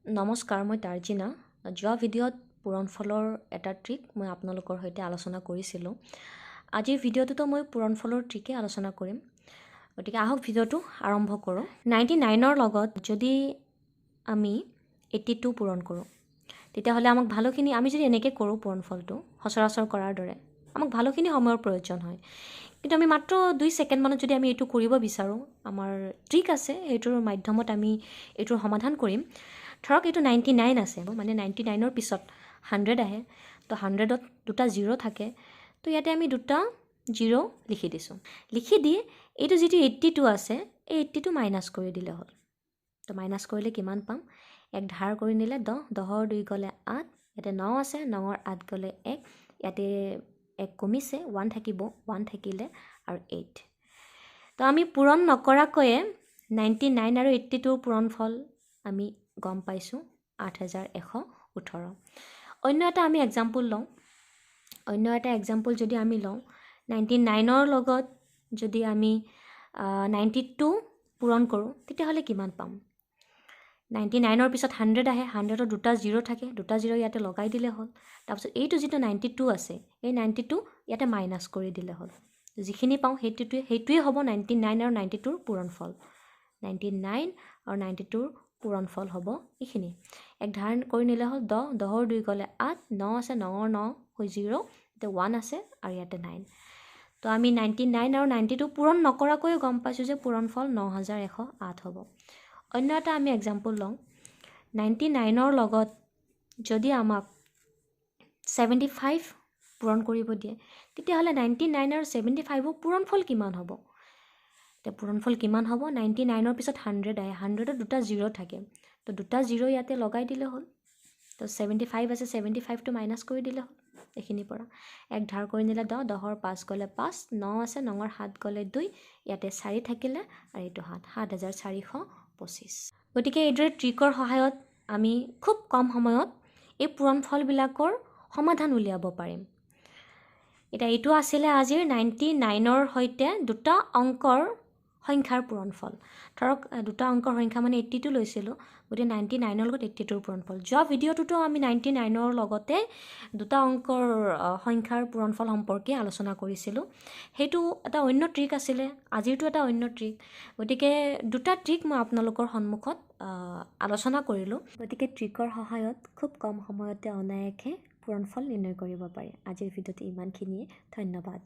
নমস্কাৰ, মই তাৰ্জিনা। যোৱা ভিডিঅ'ত পূৰণফলৰ এটা ট্ৰিক মই আপোনালোকৰ সৈতে আলোচনা কৰিছিলোঁ। আজিৰ ভিডিঅ'টোতো মই পূৰণফলৰ ট্ৰিকে আলোচনা কৰিম। গতিকে আহক, ভিডিঅ'টো আৰম্ভ কৰোঁ। 99ৰ লগত যদি আমি 82 পূৰণ কৰোঁ, তেতিয়াহ'লে আমাক ভালেখিনি, আমি যদি এনেকৈ কৰোঁ পূৰণফলটো সচৰাচৰ কৰাৰ দৰে, আমাক ভালেখিনি সময়ৰ প্ৰয়োজন হয়। কিন্তু আমি মাত্ৰ 2 ছেকেণ্ডমানত যদি আমি এইটো কৰিব বিচাৰোঁ, আমাৰ ট্ৰিক আছে, সেইটোৰ মাধ্যমত আমি এইটোৰ সমাধান কৰিম। ধৰক এইটো 99 আছে, মানে 99ৰ পিছত 100 আহে। তো 100ত দুটা জিৰ' থাকে। তো ইয়াতে আমি দুটা জিৰ' লিখি দিছোঁ। লিখি দি এইটো যিটো 82 আছে, এই 82 মাইনাছ কৰি দিলে হ'ল। তো মাইনাছ কৰিলে কিমান পাম? এক ধাৰ কৰি নিলে 10, 10ৰ 2 গ'লে 8, ইয়াতে ন আছে, নৰ 8 গ'লে এক, ইয়াতে এক কমিছে, ওৱান থাকিব, ওৱান থাকিলে আৰু এইট। তো আমি পূৰণ নকৰাকৈয়ে 99 আৰু 82ৰ পূৰণফল আমি গম পাইছোঁ 8118। অন্য এটা আমি এক্সাম্পল লওঁ। অন্য এটা এক্সাম্পল যদি আমি লওঁ, 99ৰ লগত যদি আমি 92 পূৰণ কৰোঁ, তেতিয়াহ'লে কিমান পাম? 99ৰ পিছত 100 আহে, 100ৰ দুটা জিৰ' থাকে, দুটা জিৰ' ইয়াতে লগাই দিলে হ'ল। তাৰপিছত এইটো যিটো 92 আছে, এই 92 ইয়াতে মাইনাছ কৰি দিলে হ'ল। যিখিনি পাওঁ, সেইটোৱে হ'ব 99 আৰু 92ৰ পূৰণফল। 99 আৰু 92ৰ পূৰণফল হ'ব এইখিনি। এক ধাৰ কৰি নিলে হ'ল 10, 10ৰ 2 গ'লে 8, ন আছে, নৰ ন হৈ জিৰ', এতিয়া ওৱান আছে আৰু ইয়াতে নাইন। তো আমি 99 আৰু 92 পূৰণ নকৰাকৈও গম পাইছোঁ যে পূৰণফল 9108 হ'ব। অন্য এটা আমি এক্সাম্পল লওঁ। 99ৰ লগত যদি আমাক 75 পূৰণ কৰিব দিয়ে, তেতিয়াহ'লে 99 আৰু 75ৰ পূৰণফল কিমান হ'ব? এতিয়া পূৰণফল কিমান হ'ব? 99ৰ পিছত 100 আহে, 100ত দুটা জিৰ' থাকে। তো দুটা জিৰ' ইয়াতে লগাই দিলে হ'ল। তো 75 আছে, 75টো মাইনাছ কৰি দিলে হ'ল এইখিনিৰ পৰা। এক ধাৰ কৰি নিলে 10, 10ৰ 5 গ'লে 5, ন আছে, নৰ 7 গ'লে 2, ইয়াতে চাৰি থাকিলে আৰু এইটো 7, 7425। গতিকে এইদৰে ট্ৰিকৰ সহায়ত আমি খুব কম সময়ত এই পূৰণফলবিলাকৰ সমাধান উলিয়াব পাৰিম। এতিয়া এইটো আছিলে আজিৰ 99ৰ সৈতে দুটা অংকৰ সংখ্যাৰ পূৰণফল। ধৰক দুটা অংকৰ সংখ্যা মানে 82 লৈছিলোঁ, গতিকে 99ৰ লগত 82ৰ পূৰণফল। যোৱা ভিডিঅ'টোতো আমি 99ৰ লগতে দুটা অংকৰ সংখ্যাৰ পূৰণফল সম্পৰ্কে আলোচনা কৰিছিলোঁ। সেইটো এটা অন্য ট্ৰিক আছিলে, আজিৰটো এটা অন্য ট্ৰিক। গতিকে দুটা ট্ৰিক মই আপোনালোকৰ সন্মুখত আলোচনা কৰিলোঁ। গতিকে ট্ৰিকৰ সহায়ত খুব কম সময়তে অনায়াসে পূৰণফল নিৰ্ণয় কৰিব পাৰি। আজিৰ ভিডিঅ'টো ইমানখিনিয়ে। ধন্যবাদ।